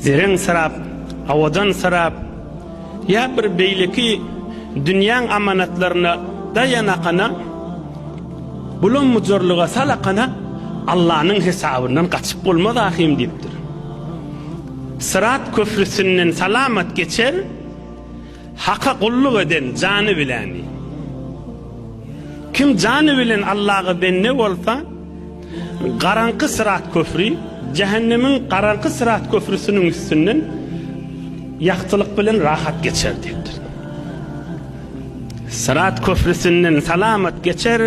Zereň syrap, owadan syrap, ýa bir beýleki dünýäň amanatlaryna daýanakana, bulam-bujarlyga salakana Allanyň hesabyndan gaçyp bolmaz ahym diýipdir. Syrat köprüsinden salamat geçer, Haka gulluk eden jany biläni. Kim jany bilen Allaga bende bolsa, garaňky syrat köfri, jähennemiň garaňky syrat köprüsiniň üstünden ýagtylyk bilen rahat geçer diýipdir. Syrat köprüsinden salamat geçer,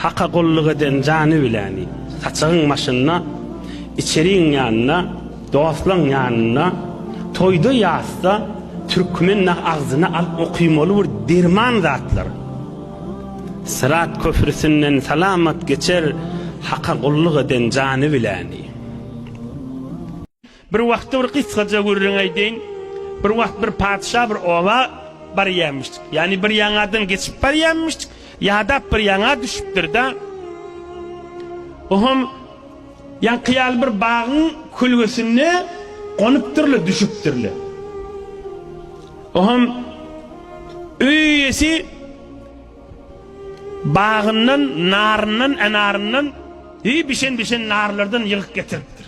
Haka gulluk eden jany biläni. Saçagyň başynda, içeriň ýanynda, dostlaň ýanynda, toýda ýasda türkmen nah agzyna alyp okymaly bir derman zatlar. Syrat köprüsinden salamat geçer Haka gulluk eden jany biläni. Bir wagtda bir gysgaja gürrüň aýdaýyn. Bir wagt bir patyşa bir oba barýarmyşdyk. Ýagny bir ýaňadan geçip barýarmyşdyk. Ýadap bir ýaňa düşüpdir-de. Oňam ýaňky ýaly bir bagyň kölgesinde gonupdyrlar, düşüpdirler. Oňam öý eýesi bagyndan, naryndan, enaryndan, bişen-bişen narlardan ýygyp getiripdir.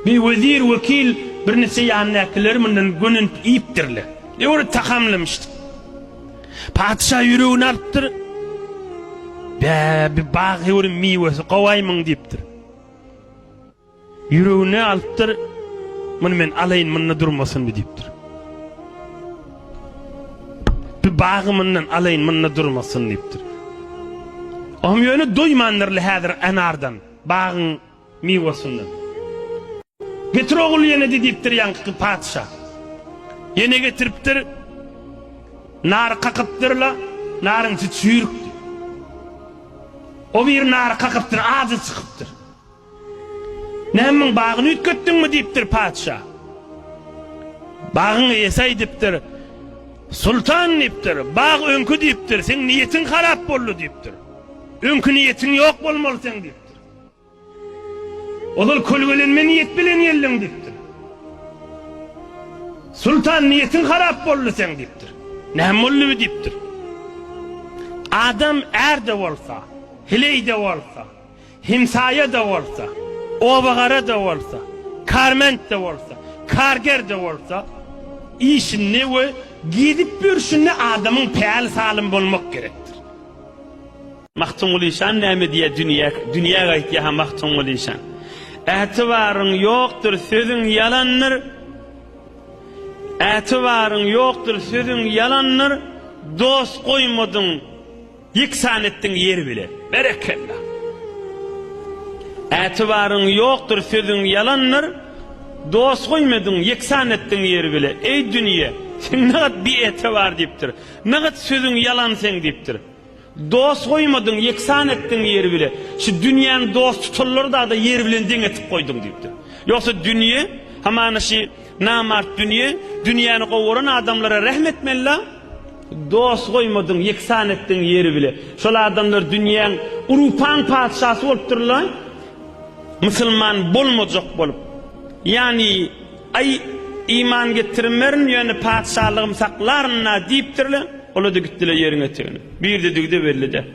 Bir wezir, wekil, birniçe ýanyndakyleri mundan gönenip iýipdirler. Öwre tagamlamyşdyk. Patyşa ýüregini alypdyr. Bä, bir bag höwrüň miwesi gowaýmyň diýipdir. Ýüregine alypdyr. Muny men alaýyn, munda durmasyn bu diýipdir. Bir bagy mundan alaýyn, munda durmasyn diýipdir. Ohm ýöne doýmandyrly häzir enardan, bagyň Miwesyndan. Getir ogul ýene-de diýipdir ýaňky patyşa. Ýene getiripdir. Nary kakypdyr-la, naryň içi çüýrükdi. O bir nary kakypdyr, ajy çykypdyr. Näme muň bagyny üýtgetdiňmi diýipdir patyşa. Bagyň eýesi aýdypdyr, Sultan diýipdir, bag öňki diýipdir, seň niýetiň harap boldy diýipdir. Öňki niýetiň ýok bolmaly seň diýipdir. Ozal kölgelenme niýet bilen geldiň diýipdir. Sultan niýetiň harap boldy seň diýipdir. Näme boldy bi diýipdir. Adam är-de bolsa, heleý-de bolsa, hemsaýa-da bolsa, obagara-da bolsa, karment-de bolsa, karger-de bolsa, işinde we gezip ýörşünde adamyň päli salym bolmak gerekdir. Magtymguly şan näme diýýär dünýä dünýä gaýtýar ha Magtymguly şan. Ätibaryň ýokdur sözüň ýalandyr Ätibaryň ýokdur sözüň ýalandyr Dost goýmadyň ýeksan etdiň ýer bile. Berekella. Ätibaryň ýokdur sözüň ýalandyr Dost goýmadyň ýeksan etdiň ýer bile. Eý dünýe sen nagat bietibar diýipdir. Nagat sözüň ýalan seň diýipdir. Dost goýmadyň, ýeksan etdiň ýeri bile. Şu dünýäni dost tutanlary da-da ýer bilen deň etip goýduň diýipdir. Ýogsa dünýe, hamana şi namart dünýe, dünýäni gowuran adamlara rähm etmeli-la. Dost goýmadyň, ýeksan etdiň ýeri bile. Şol adamlar dünýäň Urupaň patyşasy bolupdyrlar, musulman bolmajak bolup. Ýagny Aý, iman getirmerin, ýöne patyşalygymy saklaryn-da diýipdirler. Olar-da gitdiler ýeriň etegine. Birdedigi-de belli däl.